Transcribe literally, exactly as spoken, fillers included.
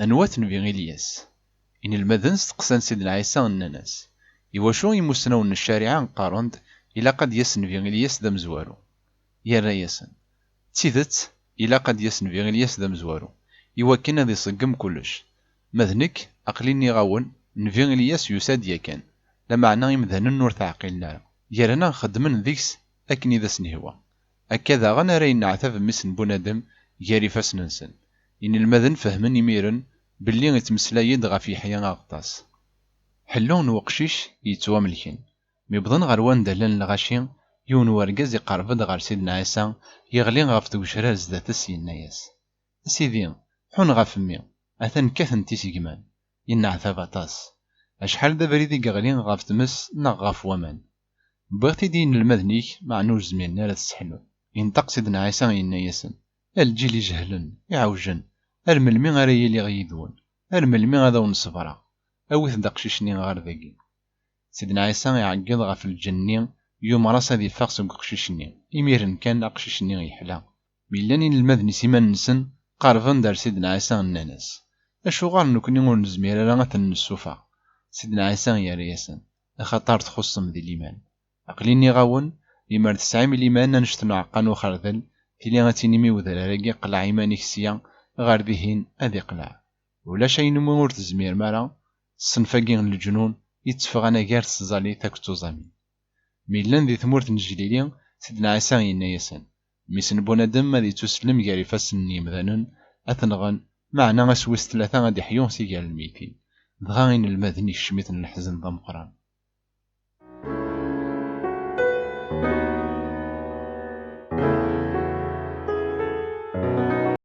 Anwa-t Nnbi Ilyas? Inelmaden steqsan Sidna Ɛisa, nnan-as: "Iwacu imusnawen n ccariɛa qqaren-d ilaq ad d-yas Nnbi Ilyas d amezwaru?" Yerra-yasen: "D tidet, ilaq ad d-yas Nnbi Ilyas d amezwaru, iwakken ad iṣeggem kullec. Ma d nekk, aql-i nniɣ-awen, Nnbi Ilyas yusa-d yakan, lameɛna imdanen ur t-ɛqilen ara, yerna xeddmen deg-s akken i d asen-ihwa. Akka daɣen ara yenneɛtab mmi-s n bunadem gar ifassen-nsen." Inelmaden fehmen imiren belli ittmeslay-d ɣef Yeḥya Aɣeṭṭas. Ḥellu n weqcic yettwamelken. Mi wwḍen ɣer wanda llan lɣaci, yiwen n urgaz iqerreb-d ɣer Sidna Ɛisa, yeɣli ɣef tgecrar zdat-s, yenna-yas: "A Sidi, ḥun ɣef mmi, atan kkaten-t isegman, yenneɛtab aṭas. Acḥal d abrid i yeɣli ɣef tmes neɣ ɣef waman. Wwiɣ-t-id i yinelmaden-ik, meɛna ur zmiren ara ad t-sseḥlun." Inṭeq Sidna Ɛisa, yenna-yasen: "A lǧil ijehlen, iɛewjen, ar melmi ara iliɣ yid-wen? Ar melmi ad awen-ṣebreɣ? Awit-d aqcic-nni ɣer dagi." Sidna Ɛisa iɛeggeḍ ɣef lǧenn-nni, yumeṛ-as ad iffeɣ seg uqcic-nni. Imiren kan, aqcic-nni yeḥla. Mi llan inelmaden-is iman-nsen, qerrben-d ar Sidna Ɛisa, nnan-as: "Acuɣer nekkni ur nezmir ara ad ten-nessufeɣ?" Sidna Ɛisa yerra-yasen: "Axaṭer txuṣṣem di liman. Aql-i nniɣ-awen, limer tesɛim liman annect n uɛeqqa n uxerdel, tili ad tinim i wedrar-agi: 'Qleɛ iman-ik sya, ɣer dihin ad iqleɛ.' Ulac ayen umi ur tezmirem ara." Ṣṣenf-agi n leǧnun yetteffeɣ anagar s tẓallit akked tuẓamin. Mi llan di tmurt n Jlili, Sidna Ɛisa yenna-yasen: "Mmi-s n bunadem ad ittusellem gar ifassen n yemdanen, ad t-nɣen, meɛna ass wis tlata ad iḥyu si gar lmeytin." Dɣa inelmaden ikcem-iten leḥzen d ameqqran.